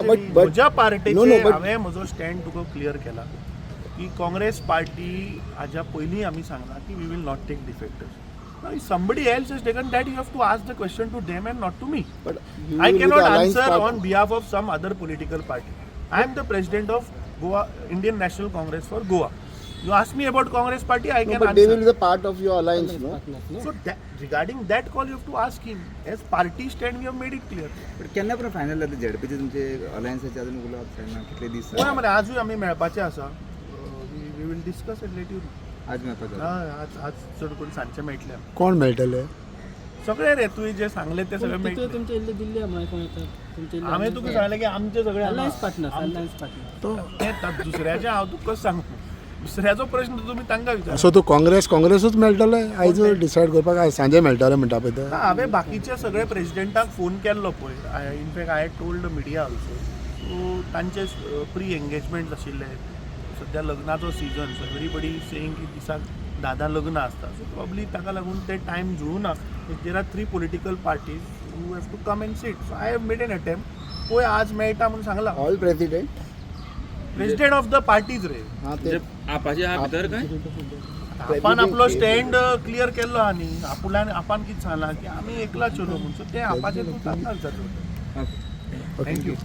But म्हज्या No, no, पार्टेचे हांवें म्हजो स्टँड तुका क्लियर केला की काँग्रेस पार्टी हाज्या पयलीं आमी सांगलां की we will not take defectors. Somebody else has taken that, you have to ask the question to them and not to me. But you I will be cannot the alliance answer partner. On behalf of some other political party. I am the president of Goa Indian National Congress for Goa. You ask me about Congress party, I No, can but they will answer. be the part of your alliance, no? So that, regarding that call, you have to ask him. As party stand, we have made it clear. पण केन्ना पर्यंत final जाता झेडपीचे तुमचे अलायन्साचे? अजून उलोवप जायना, कितले दीस? पळोवया मरे, आजूय आमी मेळपाचे आसा. We will discuss and let you. आज मेळपाचो? आज आज चड करून सांजचे मेळटले. कोण मेळटले? सगळे रे, तुवें जे सांगले ते सगळे तितून मेळटले. तुमचे इल्ले दिल्ली आहा कोण येतात तुमचे? हांवें तुका सांगलें की आमचे सगळे अलायन्स पार्टनर, अलायन्स पार्टनर. तो ते दुसऱ्याचे हांव तुका कशें सांगू? दुसऱ्याचो प्रश्न तुमी तांकां विचार. सो तूं काँग्रेस काँग्रेसूच मेळटले आयज डिसायड करपाक? आयज सांजे मेळटले म्हणटा पळय ते. ना, हांवें बाकीच्या सगळे प्रेजिडेंटाक फोन केल्लो पळय. In fact, I told the media also. So तांचे प्री एंगेजमेंट आशिल्ले. सद्या लग्नाचो सिजन, सो एवरीबडी सेईंग की दिसाक 10 10 लग्नां आसता. सो प्रोबेब्ली ताका लागून ते टायम जुळना. There are three political parties who have to come and sit, so I have made an attempt. पळय, आज मेळटा म्हणून सांगलां. All president? President of the parties रे. हा ते. आपाचे आहा भितर काय? आपण आपलो स्टँड क्लियर केल्लो आहा न्ही. आपुल्यान आपान कितें सांगलां की आमी एकला चलो म्हणून. सो ते आपाचे तूं तांकां विचारचें. Okay. Thank you.